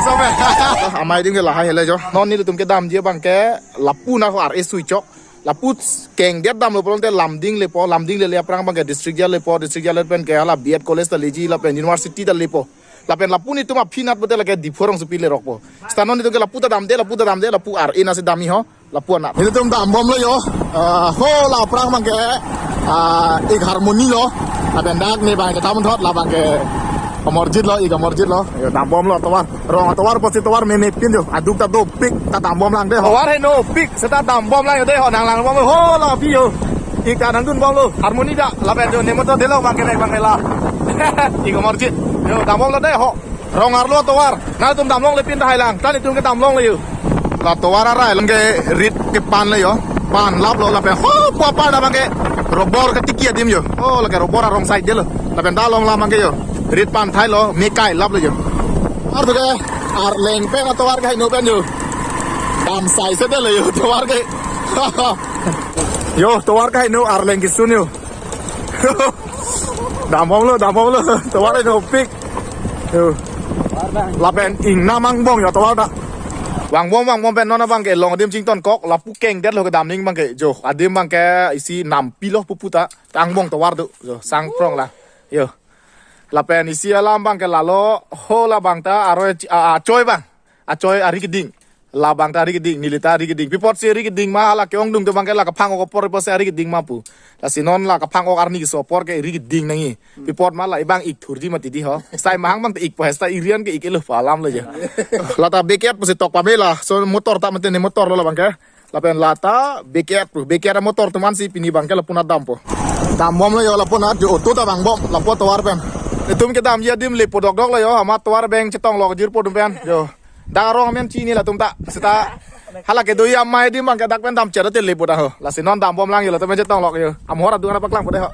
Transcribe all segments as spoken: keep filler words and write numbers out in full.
Amei adim ke lahai helo jo. Non nelitum kedamji abang ke lapu na ho ar e sui chok. Lapu kengdet damlo pulote Lumding lepo, Lumding lele aphrang abang ke District Jail lepo, District Jail pen ke hala B Ed College ta leji lapen University ta lepo. Lapen lapu nelitum aphi nat bote lake Diphu arongsopi lerokpo. Seta non nelitum ke lapu ta damde, lapu ta damde, lapu ar e nasi damji ho, lapu anat. Nelitum dambomlo jo, ah, ho la aphrang abang ke, ah, ik Harmony lo, lapen dak ne abang ke tamun thot la abang ke Amarjit lo, ik Amarjit lo, jo dambomlo tovar. Rong atovar pusi tovar meme pin jo. Aduk ta dopik ta dambomlang de ho. Tovar henopik seta dambomlang jo de ho, nanglangdunbom ho la aphi jo. Ik ta nangdunbomlo. Harmony ta lapen jo ne motor delo abang ke nek abang ke la. Ik Amarjit. Jo dambomlo de ho. Rong arlo tovar. Nangtum damlongle pin tahai lang. Ta nelitum kedamlongle jo. La tovar arai along ke rit kepan le jo. Pan laplo lapen ho pu apar abang ke rubber ketiki adim jo. Oh lake rubber arong side delo. Lapen dak along la abang ke jo. Rit pan thailo, me kai laplo jo. Artu ke arleng pen atovar ke heno pen jo. Dam sai se delo jo tovar ke. Jo tovar ke heno arleng kisun jo. Dambomlo, dambomlo. Tovar henopik. Jo. Lapen ingnam angbong jo tovar ta. Vangbom, vangbom pen non abang ke long adim chington kok, lapu kengdetlo kedam ning abang ke jo. Adim abang ke isi nampi lo pupu ta. Angbong tovar do. Jo, sang prong la. Jo. Lapen isi alam abang ke lalo, ho la abang ta, aro, a, achoi abang. Achoi ari keding. La abang ta ari keding, neli ta ari keding. Pi apotsi ari keding ma, la ke-ongdung tu abang ke la kaphang-ok apor pusi ari keding ma pu. Lasi non la kaphang-ok arni keso apor ke ari keding nangji. Pi apot ma la ibang ik thurji mati di ho. Sai mahang abang ta ikpo he, seta irian ke ik-etlo pu alam lo jo. La ta beket pusi tok pame la. So motor ta mate ne motor lo la abang ke. Lapen la ta beket pu, beket amotor atum ansi pini abang ke lapu anat dampo. Dambomlo jo lapu anat jo auto ta vangbom lapu atovar pen. Nelitum kedamji adim lepo dokdoklo jo, amat tovar abang chetonglok jirpo atum pen jo. Dak arong amen chini latum ta, seta hala kedoji amei adim abang ke dak pen damchet te lepo ta ho. Lasi non dambomlang jo latum pen chetonglok jo. Amahor adung ana paklangpo de ho.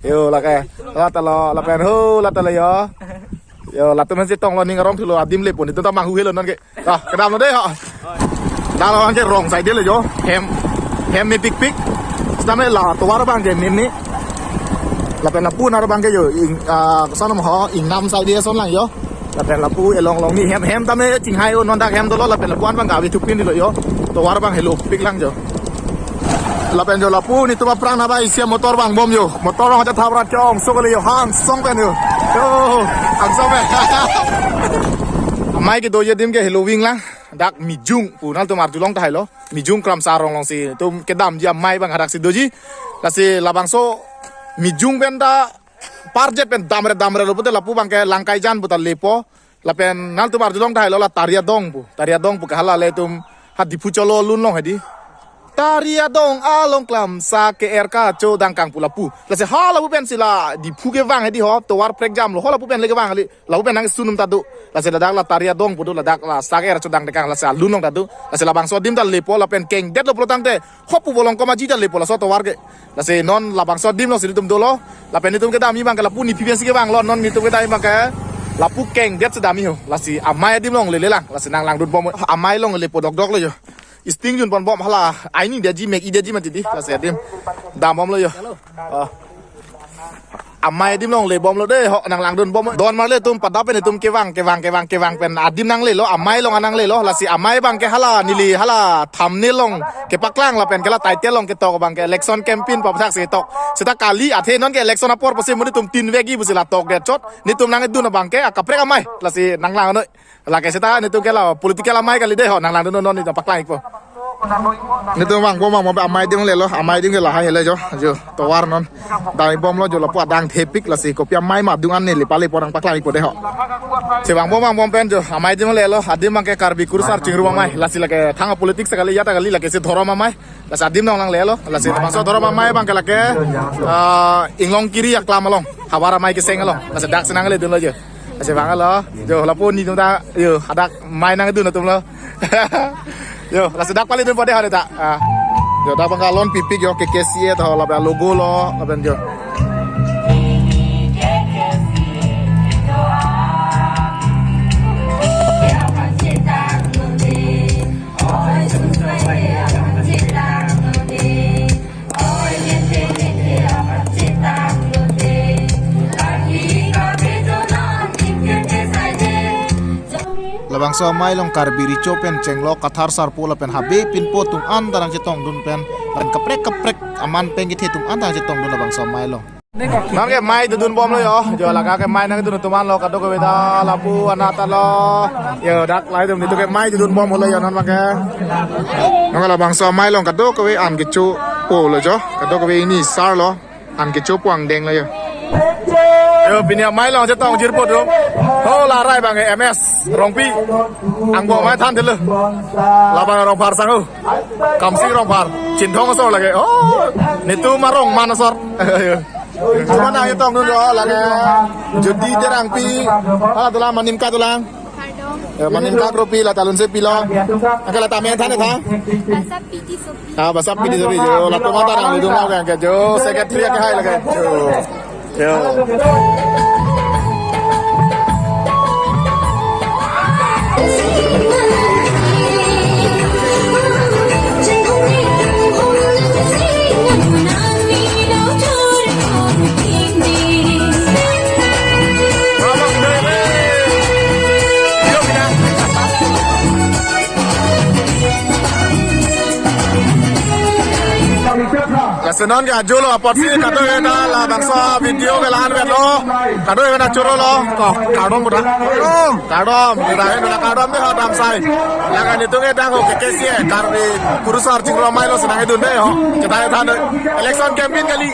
Jo lake. La ta lo, lapen ho, la ta lo jo. Jo, latum pen chetonglo ning arong thulo adim lepo, nelitum ta manghu helo non ke. Ah, kedamlo de ho. Dak along ke rong side delo jo. Hem. Hem mepikpik. Sitame la tovar abang ke meme. Lapen lapu anat abang ke jo. Ing, ah, koson ho ingnam side de ason lang jo. Lapen lapu along along ni hem, hem tame chinghai-o non dak hem dolo lapen lapu an abang gavi thupin dilo jo. Tovar abang henopik lang jo. Lapen jo lapu nelitum aphrang na abang isi amotor vangbom jo. Motor abang ta thap rat ke-ongso kali jo, hangsong pen jo. Jo, hangsong pen. Amei kedoji adim ke heloving lang. Dak Mijung pu nangtum arjulong tahailo. Mijung Kramsa arong alongsi nelitum kedamji amei abang hadak si doji. Lasi labangso Mijung pen ta parjet pen damre damre lo pute lapu abang ke Langkaijan pu ta lepo. Lapen nangtum arjulong tahailo la Tari Adong pu. Tari Adong pu ke hala le itum ha Diphu cholo alun along hedi. Tari Adong along Kramsa ke-er kachodang kang pu lapu. Lasi ha lapu pensi la Diphu kevang hedi ho, tovar prekjamlo, ho lapu pen le kevang kali. Lapu pen nangsun atum ta do. Lasi ladak la Tari Adong pu do, ladak la sa ke-er chodang dekang, lasi alun along ta do. Lasi labangso adim ta lepo lapen kengdetlo pulotangte. Ho pu bolong komaji ta lepo laso tovar ke. Lasi non labangso adim alongsi nelitum dolo. Lapen nelitum kedamji abang ke lapu nephi pensi kevanglo, non nelitum kedamji abang ke lapu kengdet si damji ho. Lasi amei adim longle le lang. Lasi nanglangdunbom. Amei longle po dokdoklo jo. Sting junponbom hala. Aini detji mek-i detji mati di. Lasi adim dambomlo jo. Oh. Amei adim longle bomlo de ho, nanglangdunbom. Don marli atum pada pen itum kevang, kevang, kevang, kevang pen adim nanglelo, amei along nanglelo, lasi amei abang ke hala neli hala thumbnail along kepaklang lapen ke la title along ketok abang ke election campaign pathak si tok. Seta kali athe non ke election apor pusi monit atum tin vegi pusi la tokdet chot. Nelitum nangdun abang ke akaprek amei, lasi nanglang noi. Lake seta nelitum ke la political amei kali de ho, nanglangdun non nelitum paklang ikpo. Nelitum vangbom vangbom amei adim lelo, amei adim ke lahai helo jo, jo tovar non. Dambomlo jo lapu adang thepik, lasi kopi amei ma adung an neli pale porang paklang ikpo de ho. Si vangbom vangbom pen jo amei adim lelo, adim abang ke Karbi kurusar chingrum amei, lasi lake thang politics kali ya ta kali, lake si dhorom amei. Lasi adim nanglanglelo, lasi bangso dhorom amei abang ke lake, ah, Inglongkiri aklam along, havar amei keseng along. Lasi dak si nangledunlo jo. Lasi vanglo, jo lapu nelitum ta, jo hadak amei nangdun atumlo. Jo, lasi dak pale dunpo de ho ta. Ah. Jo dak abang ke alon pipik jo K K C A ta ho lapen logo lo, lapen jo. Labangso amei along Karbi Recho pen Chenglok Kathar Sarpo lapen Habe Pinpo atum an ta nangchetongdun pen, lapen kaprek kaprek aman pen kethe atum an ta nangchetongdun labangso amei along. Non ke mei dodun bomlo jo, jo lake ke mei nangdun atum an lo, kadokave ta lapu anat ta lo. Jo dak lahai atum netum ke mei dodun bomlo jo non abang ke. Non ke labangso amei along kadokave an kechopo lo jo, kadokave ini sar lo. An kechopo angdeng lo jo. Jo pini amei along chetong jirpo dum. Ho la rai abang M S Rongpi. Angbong amei than thelo. Labang Rongphar sang ho. Kamsi Rongphar. Chinthong asor lake. Oh, netum arong man asor. Jo. Cuma nangchetongdun lo lake. Jodi Terangpi. Ah, dolang manim ka dolang. Kardom. Jo, manim ka kropi la talun se pilo. Angke la tame than tha. Basa P T Sopi. Ah, basa P T Sopi jo. Lapu mata nangdun lo ke jo. Secretary ke hai lake. Jo. Jo. Lasi non ke ajo lo apotsi kadokave ta labangso video ke la-an vetlo. Kadokave ta choro lo. Ko, kardom puta. Kardom. Kardom. Kita ini la kardom dei ho damsai. Lake netum ke dang ho ke K C A, Karbi Kurusar Chingrum Amei lo si nangdun dei ho. Kita than election campaign kali.